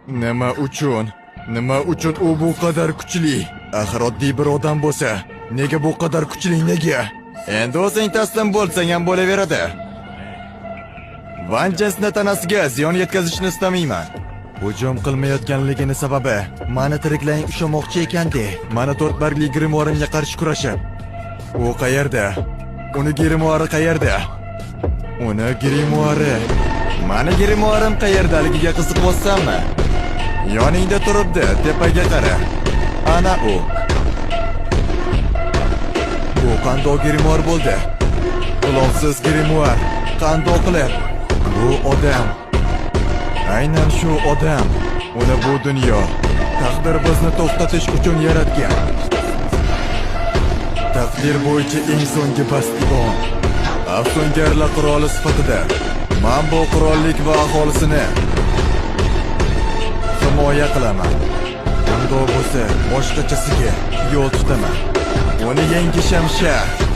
Nima uchun? Nima uchun u bu qadar kuchli? Axir oddiy bir odam bo'lsa, nega bu qadar kuchli, nega? Endi o'zing taslim bo'lsang ham bo'laveradi. Van Jensni tanasiga ziyon yetkazishni istamayman. Hujum qilmayotganligini sababi mani tiriklayin ushlamoqchi ekandi. Mani to'rt bargli grimuarimga qarshi kurashib. U qayerda? Uni grimuari qayerda? Uni grimuari. Mani grimuarim qayerdaligiga qiziqyapsanmi? Yoningda turibdi, tepaga qara. Ana u. Bu qandoq grimuar bo'ldi? G'ilofsiz grimuar. Qandoq qilib? Bu odam. Aynan shu odam. Uni bu dunyo taqdir bizni to'xtatish uchun yaratgan. Taqdir bo'yicha eng so'nggi bastion. Afsungarlar qiroli sifatida men bu qirollik va aholisini himoya qilaman. Undoq bo'lsa, boshqachasiga yo'l tutaman. Uni yengishim shart.